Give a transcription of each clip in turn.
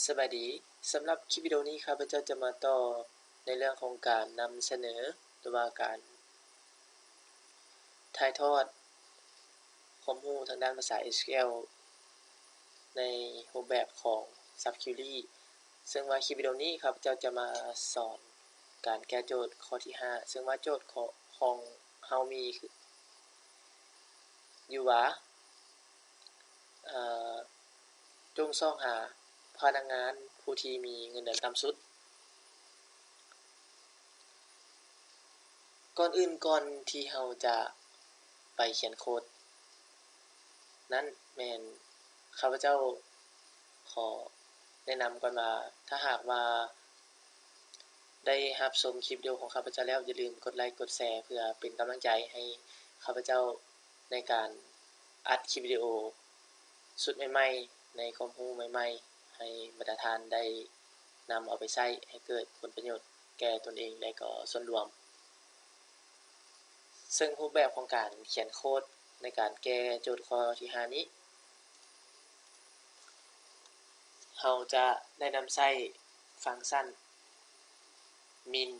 ສະບາຍດີ. ສຳລັບຄລິບວິດີໂອນີ້ ຂ້າພະເຈົ້າຈະມາຕໍ່ໃນເລື່ອງຂອງການນຳສະເໜີ ຫຼືວ່າການຖ່າຍທອດຄວາມຮູ້ທາງດ້ານພາສາ SQL ໃນຮູບແບບຂອງ Sub Query ເຊິ່ງວ່າຄລິບວິດີໂອນີ້ ຂ້າພະເຈົ້າຈະມາສອນການແກ້ໂຈດຂໍ້ທີຫ້າ ເຊິ່ງວ່າໂຈດຂອງເຮົາມີຢູ່ວ່າ ເອີ່ ຈົ່ງຊອກຫາພະນັກງານຜູ້ທີ່ມີເງິນເດືອນຕ່ຳສຸດ. ກ່ອນອື່ນ, ກ່ອນທີ່ເຮົາຈະໄປຂຽນໂຄດນັ້ນ, ແມ່ນຂ້າພະເຈົ້າຂໍແນະນຳກ່ອນວ່າ ຖ້າຫາກວ່າ ໄດ້ຮັບຊົມຄລິບວິດີໂອຂອງຂ້າພະເຈົ້າແລ້ວ, ຢ່າລືມກົດໄລກ໌ ກົດແຊ ເພື່ອເປັນກຳລັງໃຈໃຫ້ຂ້າພະເຈົ້າໃນການອັດຄລິບວິດີໂອຊຸດໃໝ່ໆ ໃນຄວາມຮູ້ໃໝ່ໆ ໃຫ້ບັນດາທ່ານໄດ້ນຳເອົາໄປໃຊ້ໃຫ້ເກີດຜົນປະໂຫຍດແກ່ຕົນເອງ ແລະ ກໍສ່ວນລວມ. ເຊິ່ງຮູບແບບຂອງການຂຽນໂຄດໃນການແກ້ໂຈດຂໍ້ທີຫ້ານີ້ ເຮົາຈະໄດ້ນຳໃຊ້ຟັງຊັນ min.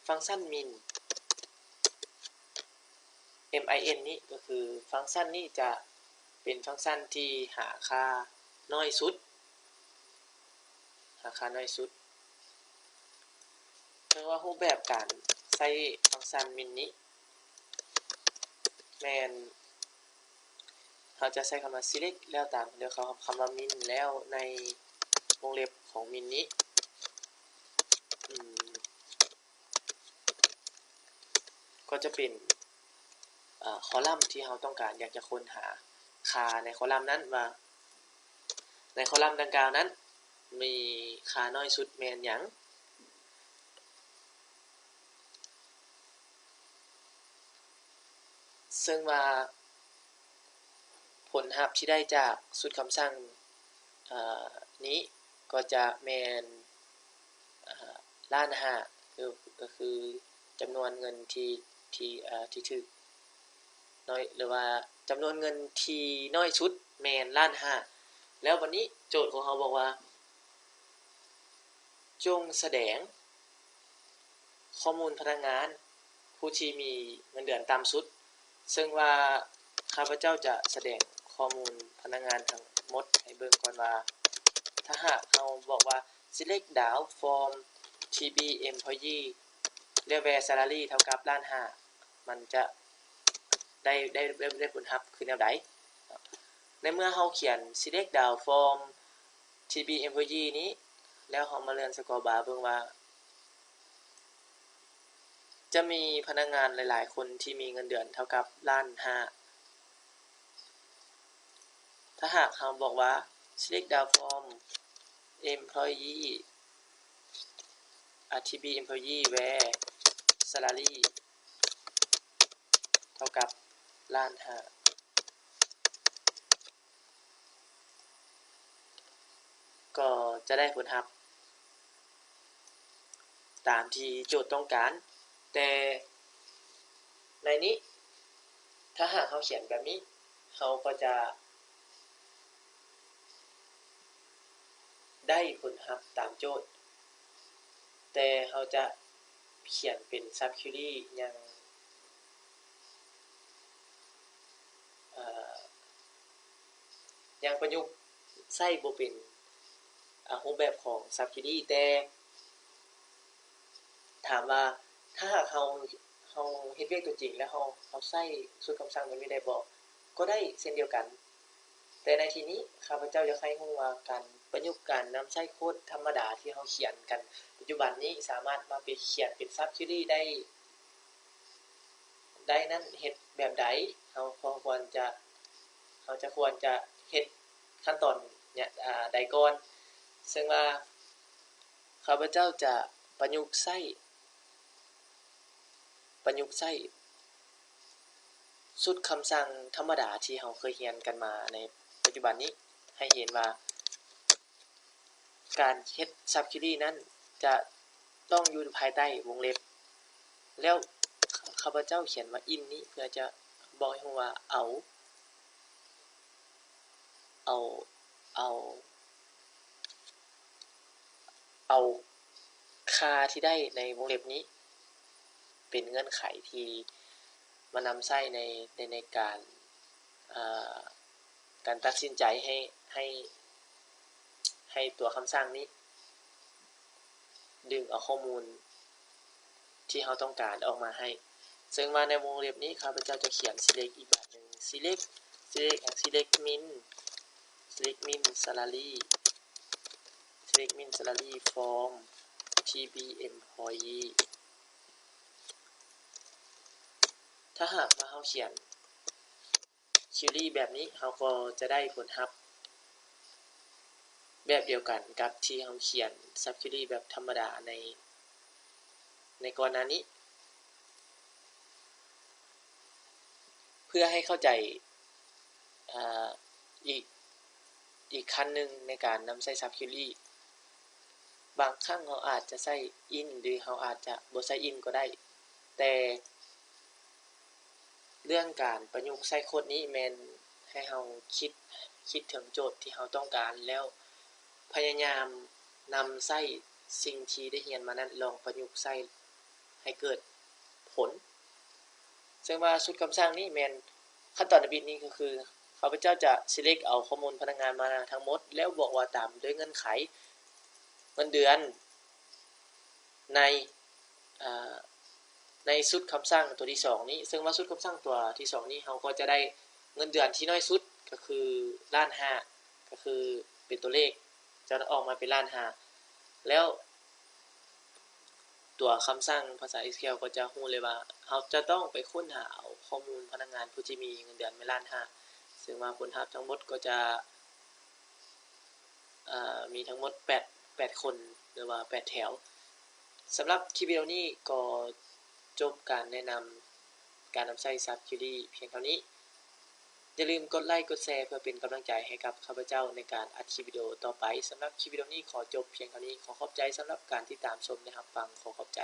ຟັງຊັນ min, M I N ນີ້ກໍຄືຟັງຊັນນີ້ຈະເປັນຟັງຊັນທີ່ຫາຄ່ານ້ອຍສຸດ, ຫາຄ່ານ້ອຍສຸດ. ເຊິ່ງວ່າຮູບແບບການໃຊ້ຟັງຊັນ min ນີ້ ແມ່ນເຮົາຈະໃຊ້ຄຳວ່າ select ແລ້ວຕາມດ້ວຍຄຳວ່າ min ແລ້ວໃນວົງເລັບຂອງ min ນີ້ ອືມ ກໍຈະເປັນ ເອີ່ ຄໍລັມທີ່ເຮົາຕ້ອງການຢາກຈະຄົ້ນຫາຄ່າໃນຄໍລັມນັ້ນວ່າ ໃນຄໍລັມດັ່ງກ່າວນັ້ນມີຄ່ານ້ອຍສຸດແມ່ນຫຍັງ. ເຊິ່ງວ່າຜົນຮັບທີ່ໄດ້ຈາກຊຸດຄຳສັ່ງ ເອີ່ ນີ້ກໍຈະແມ່ນ ເອີ່ ລ້ານຫ້າ ຄື ກໍຄືຈຳນວນເງິນທີ່ ທີ່ ເອີ່ ທີ່ຖືກນ້ອຍ ຫຼືວ່າຈຳນວນເງິນທີ່ນ້ອຍສຸດແມ່ນລ້ານຫ້າ. ແລ້ວບັດນີ້ໂຈດຂອງເຮົາບອກວ່າ ຈົ່ງສະແດງ ຂໍ້ມູນພະນັກງານຜູ້ທີ່ມີເງິນເດືອນຕ່ຳສຸດ, ເຊິ່ງວ່າຂ້າພະເຈົ້າຈະສະແດງຂໍ້ມູນພະນັກງານທັງໝົດໃຫ້ເບິ່ງກ່ອນວ່າ ຖ້າຫາກເຮົາບອກວ່າ select down from T B employee ແລ້ວ where salary ເທົ່າກັບລ້ານຫ້າ ມັນຈະໄດ້ ໄດ້ ໄດ້ ໄດ້ຜົນຮັບຄືແນວໃດ. ໃນເມື່ອເຮົາຂຽນ select down from T B employee ນີ້ ແລ້ວເຮົາມາເລື່ອນ scroll bar ເບິ່ງວ່າ ຈະມີພະນັກງານຫຼາຍໆຄົນທີ່ມີເງິນເດືອນເທົ່າກັບລ້ານຫ້າ. ຖ້າຫາກເຮົາບອກວ່າ select down from employee, T B employee where salary ເທົ່າກັບລ້ານຫ້າ ກໍຈະໄດ້ຜົນຮັບຕາມທີ່ໂຈດຕ້ອງການ. ແຕ່ໃນນີ້ ຖ້າຫາກເຮົາຂຽນແບບນີ້ ເຮົາກໍຈະ ໄດ້ຜົນຮັບຕາມໂຈດ, ແຕ່ເຮົາຈະຂຽນເປັນ sub query ຍັງ ເອີ່ ຍັງປະຍຸກໃຊ້ບໍ່ເປັນ ອາ ຮູບແບບຂອງ sub query. ແຕ່ ຖາມວ່າ ຖ້າຫາກເຮົາ ເຮົາເຮັດວຽກຕົວຈິງ ແລ້ວເຮົາ ເຮົາໃຊ້ຊຸດຄຳສັ່ງແບບນີ້ໄດ້ບໍ່? ກໍໄດ້ເຊັ່ນດຽວກັນ. ແຕ່ໃນທີ່ນີ້ ຂ້າພະເຈົ້າຢາກໃຫ້ຮູ້ວ່າ ການປະຍຸກການນຳໃຊ້ໂຄດທຳມະດາທີ່ເຮົາຂຽນກັນປັດຈຸບັນນີ້ ສາມາດມາໄປຂຽນເປັນ sub query ໄດ້ ໄດ້ນັ້ນ ເຮັດແບບໃດ? ເຮົາ ເຮົາຄວນຈະ ເຮົາຈະ ຄວນຈະເຮັດຂັ້ນຕອນ ອາ ໃດກ່ອນ? ເຊິ່ງວ່າ ຂ້າພະເຈົ້າຈະປະຍຸກໃຊ້ ປະຍຸກໃຊ້ຊຸດຄຳສັ່ງທຳມະດາທີ່ເຮົາເຄີຍຮຽນກັນມາໃນປັດຈຸບັນນີ້ ໃຫ້ເຫັນວ່າ ການເຮັດ sub query ນັ້ນຈະຕ້ອງຢູ່ພາຍໃຕ້ວົງເລັບ. ແລ້ວ ຂ້າພະເຈົ້າຂຽນວ່າ in ນີ້ ເພື່ອຈະບອກໃຫ້ຮູ້ວ່າ ເອົາ ເອົາ ເອົາ ເອົາຄ່າທີ່ໄດ້ໃນວົງເລັບນີ້ ເປັນເງື່ອນໄຂທີ່ມານຳໃຊ້ໃນ ໃນ ໃນການ ເອີ ການຕັດສິນໃຈໃຫ້ ໃຫ້ ໃຫ້ຕົວຄຳສັ່ງນີ້ດຶງເອົາຂໍ້ມູນທີ່ເຮົາຕ້ອງການອອກມາໃຫ້. ເຊິ່ງວ່າໃນວົງເລັບນີ້ ຂ້າພະເຈົ້າຈະຂຽນ select ອີກບາດໜຶ່ງ select select ຫຍັງ select min select min salary select min salary from tb employee. ຖ້າຫາກວ່າເຮົາຂຽນ query ແບບນີ້ ເຮົາກໍຈະໄດ້ຜົນຮັບແບບດຽວກັນກັບທີ່ເຮົາຂຽນ sub query ແບບທຳມະດາໃນ ໃນກ່ອນໜ້ານີ້. ເພື່ອໃຫ້ເຂົ້າໃຈ ອາ ອີກ ອີກຂັ້ນໜຶ່ງໃນການນຳໃຊ້ sub query ບາງຄັ້ງເຮົາອາດຈະໃຊ້ in ຫຼືເຮົາອາດຈະບໍ່ໃຊ້ in ກໍໄດ້, ແຕ່ເລື່ອງການປະຍຸກໃຊ້ໂຄດນີ້ແມ່ນໃຫ້ເຮົາຄິດ ຄິດເຖິງໂຈດທີ່ເຮົາຕ້ອງການ ແລ້ວພະຍາຍາມນຳໃຊ້ສິ່ງທີ່ໄດ້ຮຽນມານັ້ນ ລອງປະຍຸກໃຊ້ໃຫ້ເກີດຜົນ. ເຊິ່ງວ່າຊຸດຄຳສັ່ງນີ້ແມ່ນ ຂັ້ນຕອນທຳອິດນີ້ກໍຄື ຂ້າພະເຈົ້າຈະ select ເອົາຂໍ້ມູນພະນັກງານມາທັງໝົດ ແລ້ວບວກວ່າຕາມດ້ວຍເງື່ອນໄຂເງິນເດືອນໃນ ອາ ໃນຊຸດຄຳສັ່ງຕົວທີສອງນີ້. ເຊິ່ງວ່າຊຸດຄຳສັ່ງຕົວທີສອງນີ້ ເຮົາກໍຈະໄດ້ເງິນເດືອນທີ່ໜ້ອຍສຸດ ກໍຄືລ້ານຫ້າ ກໍຄືເປັນຕົວເລກຈະອອກມາເປັນລ້ານຫ້າ ແລ້ວ ຕົວຄຳສັ່ງພາສາ Excel ກໍຈະຮູ້ເລີຍວ່າ ເຮົາຈະຕ້ອງໄປຄົ້ນຫາເອົາຂໍ້ມູນພະນັກງານຜູ້ທີ່ມີເງິນເດືອນແມ່ນລ້ານຫ້າ ເຊິ່ງວ່າຜົນຮັບທັງໝົດກໍຈະ ເອີ ມີທັງໝົດແປດ ແປດຄົນ ຫຼືວ່າແປດແຖວ. ສຳລັບຄລິບວິດີໂອນີ້ກໍຈົບການແນະນຳການນຳໃຊ້ Sub Query ພຽງເທົ່ານີ້. ຢ່າລືມກົດໄລກົດແຊເພື່ອເປັນກຳລັງໃຈໃຫ້ກັບຂ້າພະເຈົ້າໃນການອັດຄລິບວິດີໂອຕໍ່ໄປ. ສຳລັບຄລິບວິດີໂອນີ້ຂໍຈົບພຽງເທົ່ານີ້. ຂໍຂອບໃຈສຳລັບການຕິດຕາມຊົມ ແລະ ຮັບຟັງ. ຂໍຂອບໃຈ.